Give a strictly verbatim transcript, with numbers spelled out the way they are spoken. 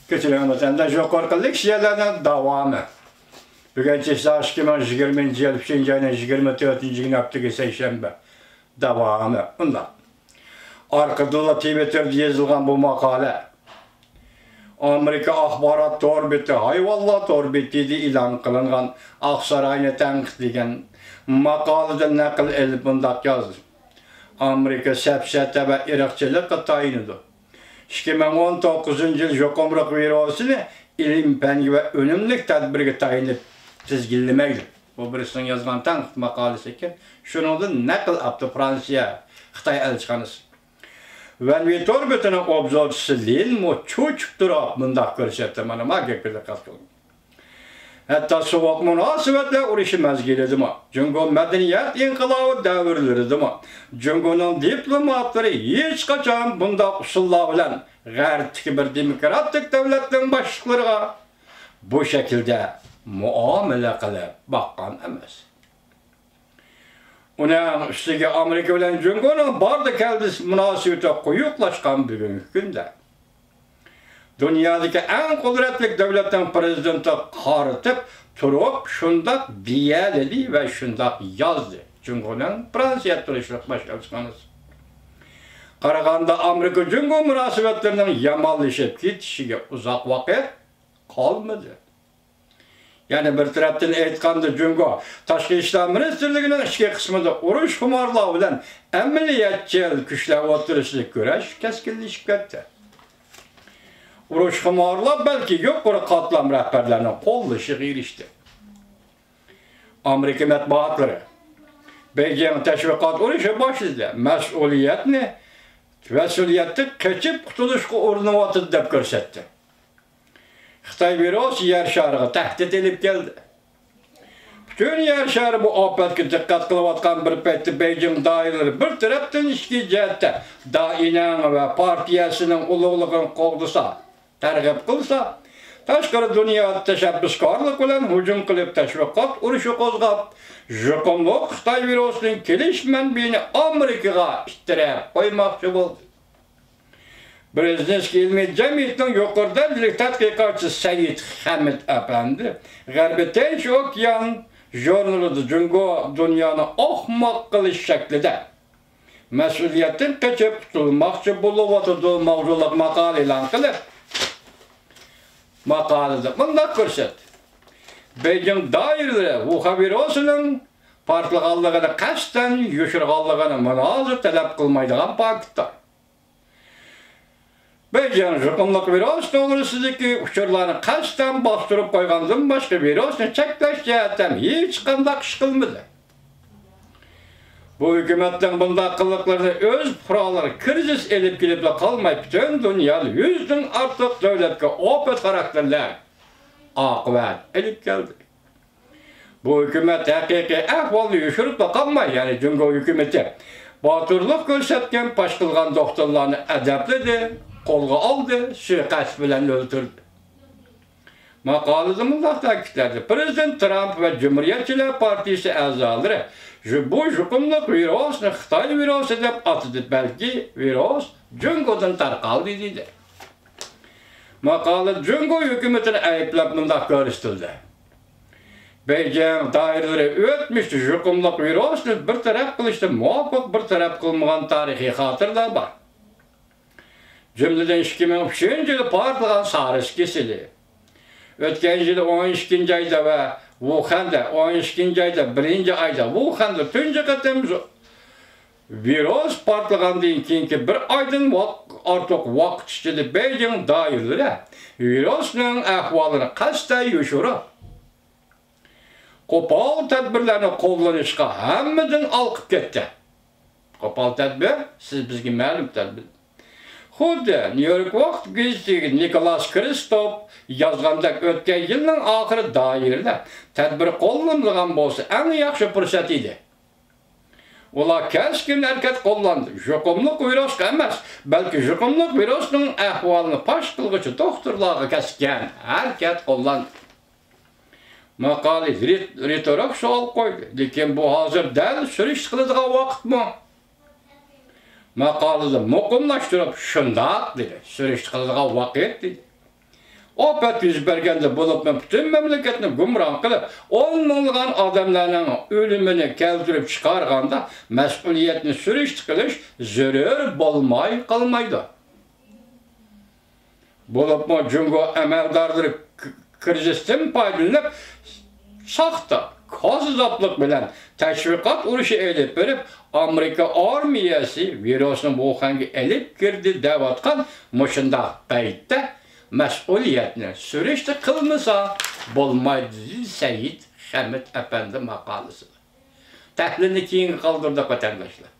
كەچۈرۈڭ، ئەمدى يۇقىرىقى لېكسىيەلەرنىڭ داۋامى. بۈگۈن چېسا ئىككى مىڭ يىگىرمىنچى يىل ئۈچىنچى ئاينىڭ يىگىرمە تۆتىنچى كۈنى، ھەپتىكى سەيشەنبە. داۋامى ئۇنداق. ئارقىدىنلا تىۋىتتېردا يېزىلغان بۇ ماقالە ئامېرىكا ئاخبارات تور بېتى، ھايۋانلار تور بېتىدە ئېلان قىلىنغان ئاقساراينى تەنقىدلىگەن ماقالىدىن نەقىل ئېلىپ مۇنداق يازدى: ئامېرىكا سەپسەتە ۋە ئىرقچىلىققا تايىنىدۇ. ئىككى مىڭ ئون توققۇزىنچى يىل يۇقۇملۇق ۋىرۇسىنى ئىلىم-پەنگە ۋە ئۈنۈملۈك تەدبىرگە تايىنىپ تىزگىنلىمەيدۇ. بۇ بىرسىنىڭ يازغان تەنقىد ماقالىسى ئىكەن. شۇنىڭدىن نەقىل ئاپتۇ فرانسىيە خىتاي ئەلچىخانىسى. ۋەنۋى تور بېتىنىڭ ئوبزورچىسى لىنمۇ چۆچۈپ تۇرۇپ مۇنداق كۆرسەتتى، مانا ما گەپكە دىققەت قىلىڭ. ھەتتا سوغۇق مۇناسىۋەتلەر ئۇرۇشى مەزگىلىدىمۇ، جۇڭگو مەدەنىيەت ئىنقىلابى دەۋرلىرىدىمۇ جۇڭگونىڭ دىپلوماتلىرى ھېچقاچان بۇنداق ئۇسۇللار بىلەن غەربتىكى بىر دېموكراتىك دۆلەتنىڭ باشلىقلىرىغا بۇ شەكىلدە مۇئامىلە قىلىپ باققان ئەمەس. ئۇنىڭ ئۈستىگە ئامېرىكا بىلەن جۇڭگونىڭ باردى-كەلدى مۇناسىۋىتى قويۇقلاشقان بۈگۈنكى كۈندە، دۇنيادىكى ئەڭ قۇدرەتلىك دۆلەتنىڭ پىرېزىدېنتىغا قارىتىپ تۇرۇپ شۇنداق دېيەلىدى ۋە شۇنداق يازدى جۇڭگونىڭ فرانسىيە تۇرۇشلۇق باش ئەلچىخانىسى. قارىغاندا ئامېرىكا جۇڭگو مۇناسىۋەتلىرىنىڭ يامانلىشىپ كېتىشىگە ئۇزاق ۋاقىت قالمىدى. يەنە بىر تەرەپتىن ئېيتقاندا، جۇڭگو تاشقى ئىشلار مىنىستىرلىكىنىڭ ئىچكى قىسمىدا ئۇرۇشخۇمارلار بىلەن ئەمەلىيەتچىل كۈچلەر ئوتتۇرىسىدا كۈرەش كەسكىنلىشىپ كەتتى. ئۇرۇشخۇمارلار بەلكى يۇقىرى قاتلام رەھبەرلەرنىڭ قوللىشىغا ئېرىشتى. ئامېرىكا مەتبۇئاتلىرى بېيجىڭ تەشۋىقات ئۇرۇشى باشلىدى، مەسئۇلىيەتنى، مەسئۇلىيەتتىن قېچىپ قۇتۇلۇشقا ئۇرۇنۇۋاتىدۇ دەپ كۆرسەتتى. خىتاي ۋىرۇسى يەر شارىغا تەھدىت ئېلىپ كەلدى. پۈتۈن يەر شارى بۇ ئاپەتكە دىققەت قىلىۋاتقان بىر پەيتتە، بېيجىڭ دائىرىلىرى بىر تەرەپتىن ئىچكى جەھەتتە دائىنىڭ ۋە پارتىيەسىنىڭ ئۇلۇغلۇقىنى قوغدىسا، تەرغىب قىلسا، تاشقىرى دۇنيا تەشەببۇسكارلىق بىلەن ھۇجۇم قىلىپ، تەشۋىقات ئۇرۇشى قوزغاپ، يۇقۇملۇق خىتاي ۋىرۇسىنىڭ كېلىش مەنبىيىنى ئامېرىكىغا ئىتتىرىپ قويماقچى بولدى. برېزنېۋسكىي ئىلمىي جەمئىيىتىنىڭ يۇقىرى دەرىجىلىك تەتقىقاتچىسى سەئىد خەمىت ئەپەندى غەربىي تىنچ ئوكيان ژۇرنىلىدا جۇڭگو دۇنيانى ئاخماق قىلىش شەكلىدە مەسئۇلىيەتتىن قېچىپ قۇتۇلماقچى بولۇۋاتىدۇ ماۋزۇلۇق ماقالە ئېلان قىلىپ، ماقالىدە مۇنداق كۆرسەتتى: بېيجىڭ دائىرىلىرى ۋۇخەن ۋىرۇسىنىڭ پارتلىغانلىقىنى قەستەن يوشۇرغانلىقىنى مۇنازىرە تەلەپ قىلمايدىغان پاكىتتا، بېيجىڭ يۇقۇملۇق ۋىرۇس توغرىسىدىكى ئۇچۇرلارنى قەستەن باستۇرۇپ قويغاندىن باشقا، ۋىرۇسنى چەكلەش جەھەتتە ھېچقانداق ئىش قىلمىدى. بۇ ھۆكۈمەتنىڭ بۇنداق قىلىقلىرىنى ئۆز پۇقرالىرىغا كىرىزىس ئېلىپ كېلىپلا قالماي، پۈتۈن دۇنيادا يۈزدىن ئارتۇق دۆلەتكە ئاپەت خاراكتېرلىك ئاقىۋەت ئېلىپ كەلدى. بۇ ھۆكۈمەت ھەقىقىي ئەھۋالنى يوشۇرۇپلا قالماي، يەنى جۇڭگو ھۆكۈمىتى باتۇرلۇق كۆرسەتكەن پاش قىلغان دوختۇرلارنى ئەدەپلىدى، قولغا ئالدى، سۇيىقەست بىلەن ئۆلتۈردى. ماقالىدە مۇنداق تەكىتلەندى: پىرېزىدېنت ترامپ ۋە جۇمھۇرىيەتچىلەر پارتىيىسى ئەزالىرى يۇ-، بۇ يۇقۇملۇق ۋىرۇسنى خىتاي ۋىرۇسى دەپ ئاتىدى، بەلكى ۋىرۇس جۇڭگودىن تارقالدى، دېدى. ماقالىدە جۇڭگو ھۆكۈمىتىنى ئەيىبلەپ مۇنداق كۆرسىتىلدى: بېيجىڭ دائىرىلىرى ئۆتمۈشتە يۇقۇملۇق ۋىرۇسنى بىر تەرەپ قىلىشتا مۇۋاپىق بىر تەرەپ قىلمىغان تارىخىي خاتىرىلەر بار. جۈملىدىن، ئىككى مىڭ ئۈچىنچى يىلى پارتلىغان سارس كېسىلى، ئۆتكەن يىلى ئون ئىككىنچى ئايدا ۋە ۋۇخەندە، ئون ئىككىنچى ئايدا، بىرىنچى ئايدا ۋۇخەندە تۇنجى قېتىم زو-، ۋىرۇس پارتلىغاندىن كېيىنكى بىر ئايدىن ۋاق-، ئارتۇق ۋاقىت ئىچىدە بېيجىڭ دائىرىلىرى ۋىرۇسنىڭ ئەھۋالىنى قەستەن يوشۇرۇپ، قوپال تەدبىرلەرنى قوللىنىشقا ھەممىدىن ھالقىپ كەتتى. قوپال تەدبىر، سىز بىزگە مەلۇم تەدبىر. خۇددى نيۇ يورك ۋاقىت گېزىتىگە نىكولاس كرىستوپ يازغاندەك، ئۆتكەن يىلنىڭ ئاخىرى دائىرىلەر تەدبىر قوللىنىدىغان بولسا ئەڭ ياخشى پۇرسەت ئىدى. ئۇلار كەسكىن ھەرىكەت قوللاندى. يۇقۇملۇق ۋىرۇسقا ئەمەس، بەلكى يۇقۇملۇق ۋىرۇسنىڭ ئەھۋالىنى پاش قىلغۇچى دوختۇرلارغا كەسكىن ھەرىكەت قوللاندى. ماقالە رىت-، رىتورىك سوئال قويدى، لېكىن بۇ ھازىر دەل سۈرۈشتە قىلىدىغان ۋاقىتمۇ؟ ماقالىدە مۇقىملاشتۇرۇپ، شۇنداق، دېدى، سۈرۈشتە قىلىدىغان ۋاقىت، دېدى. ئاپەت يۈز بەرگەندە، بولۇپمۇ پۈتۈن مەملىكەتنى گۇمران قىلىپ، ئون مىڭلىغان ئادەملەرنىڭ ئۆلۈمىنى كەلتۈرۈپ چىقارغاندا، مەسئۇلىيەتنى سۈرۈشتە قىلىش زۆرۈر بولماي قالمايدۇ. بولۇپمۇ جۇڭگو ئەمەلدارلىرى ك-، كىرىزىستىن پايدىلىنىپ، ساختا، كاززاپلىق بىلەن تەشۋىقات ئۇرۇشى ئېلىپ بېرىپ، ئامېرىكا ئارمىيەسى ۋىرۇسنى ۋۇخەنگە ئېلىپ كىردى دەۋاتقان مۇشۇنداق پەيتتە مەسئۇلىيەتنى سۈرۈشتە قىلمىسا بولمايدۇ، دېدى سەيىد خەمىت ئەپەندى ماقالىسىدا. تەھلىلنى كېيىنگە قالدۇردۇق، ۋەتەنداشلار.